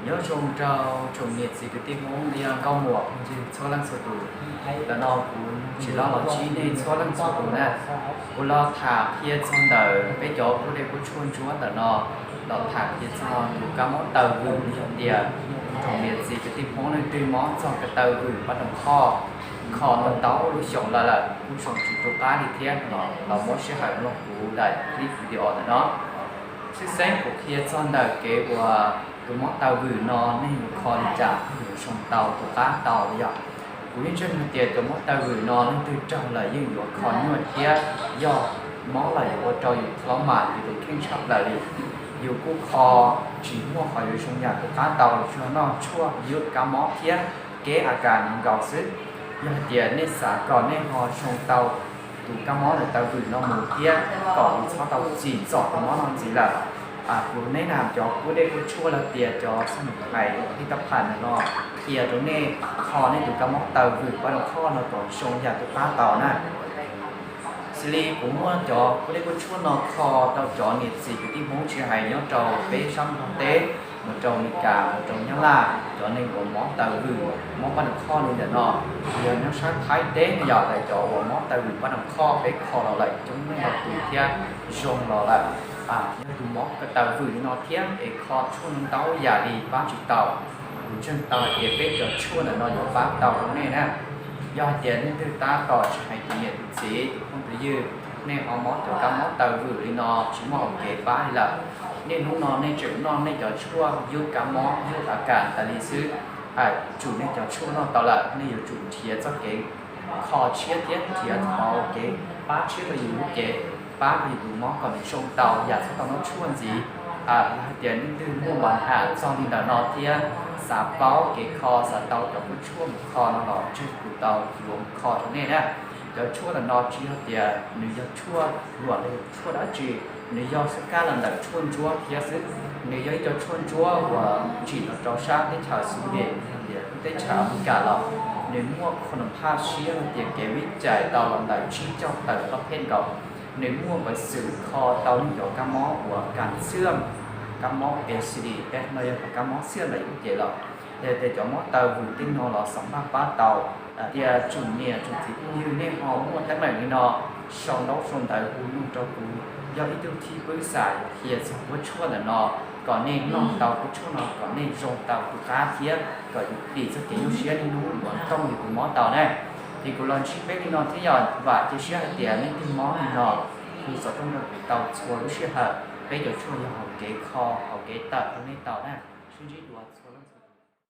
Nyob zoo rau tsoom niam txiv kwv tij Hmoob los yog nkauj muam phooj ywg txhua leej txhua tus. Ntawm no kuv tsis los los ntsib nej txhua leej txhua tus na. Kuv los tham qhia txog ntawm peb cov kuab dej kuab tshuaj ntsuab ntawm no, los tham qhia txog tus kab mob taw vwm li yog tias tsoom niam txiv kwv tij Hmoob leej twg mob txog ko taw vwm pab rooj qhoj, kho tau ntau lub xyoo lawm lawm kuj zoo tsis tu qab li thiab no los muab sij hawm mloog kuv daim clip video ntawm no. Tshwj xeeb kuv qhia txog ntawm kev uas tus mob taw vwm no nej yuav kho li cas thiaj yuav zoo tau tu qab tau li yog. Kuv yeej ntseeg hais tias cov mob taw vwm no leej twg raug lawm yeej yuav kho nyuaj thiab yog mob lawm yuav ua rau yus kho mas yus tus kheej tshaj plaws li. Yus kuj kho tsis muaj qhov yuav zoo yam tu qab tau, tsuas noj tshuaj yub kab mob thiab kev a kas nkaus xwb. Yog hais tias nej xav kom nej ho zoo tau tus kab mob ntawm taw vwm no mus thiab kom yus txhob tau txim txom tus mob no ntxiv lawm, kuv neb na cov kuab dej kuab tshuaj los tias cov xab mus hais tij tau pham ntawm no qhia rau nej kho nej tus kab mob taw vwm pab rooj qhoj no kom zoo yam tu qab tau na. Xws li kuv muaj cov kuab dej kuab tshuaj no kho rau cov niam txiv kwv tij Hmoob tsis hais nyob rau peb sab Nplog teb, mus rau Mes Kas, mus rau Nyab Laj, cov neeg uas mob taw vwm mob pab rooj qhoj li ntawm no, yog nyob sab Thaib teb no yog lawv cov uas mob taw vwm pab rooj qhoj peb kho los lawm coob leej ntau tus thiab zoo los lawm. Yog tus mob ko taw vwm li no thiab es kho tshuaj ntau yam li pab tsis tau, kuv ntseeg tau hais tias peb cov tshuaj ntawm no yuav pab tau rau nej na. Yog hais tias leej twg tab tom tsis hais tus niam tus txiv tus phooj tus ywg, nej ho mob cov kab mob taw vwm li no tsis muaj hauv kev pab li lawm, niaj hnub no nej tseem noj nej cov tshuaj yub kab mob yub a kas tas li xwb, tsum nej cov tshuaj noj tau lawm nej yuav tsum nrhiav txoj kev kho tshiab thiab nrhiav txoj kev pab tshiab rau yus lub cev, pab rau yus tus mob kom nws zoo tau yam txhob tau noj tshuaj ntxiv. Yog hais tias leej twg muaj mas ham txog li ntawm no thiab xav paub kev kho, xav tau cov kuab tshuaj mus kho no los ntshe kuv tau yuav mus kho rau nej na. Cov tshuaj ntawm no tsis yog tias nws yog tshuaj luam los yog tshuaj dab tsi, nws yog xub kab los ntawm tshuaj ntsuab thiab xwb. Nws yog ib co tshuaj ntsuab uas tsim los rau sab teb chaws Xweden, lub teb chaws Amelikas los nws muaj qhov noj phaj siab hais tias kev vij cais tau los ntawm tsib caug tawm pab pheej nkaus. Nws muaj peev xwm kho tau nej cov kab mob uas kas xwb, kab mob P C D, peb no yog kab mob xiab ntawm yus lub cev los. Yog tias cov mob taw vwm tej no los xam maj pab tau. Tias tsoom niam tsoom txiv phooj ywg nej ho muaj teeb meem li no, sau ntaub sau ntawv hu nug rau kuv, yog ib tug thib pwb xam qhia txog kuab tshuaj ntawm no, kom nej noj tau kuab tshuaj no kom nej zoo tau tu qab thiab kom yus dim txoj kev nyuaj siab niaj hnub uas tooj yus tus mob tau na. Ces kuv los ntsib peb li no thiab yog vam cia siab hais tias nej twg mob li no, hu xov tooj rau kuv tau txhua lub sij hawm, peb cov tshuaj yog hauv kev kho hauv kev tawm rau nej tau na. Sib ntsib dua txhua leej txhua tus.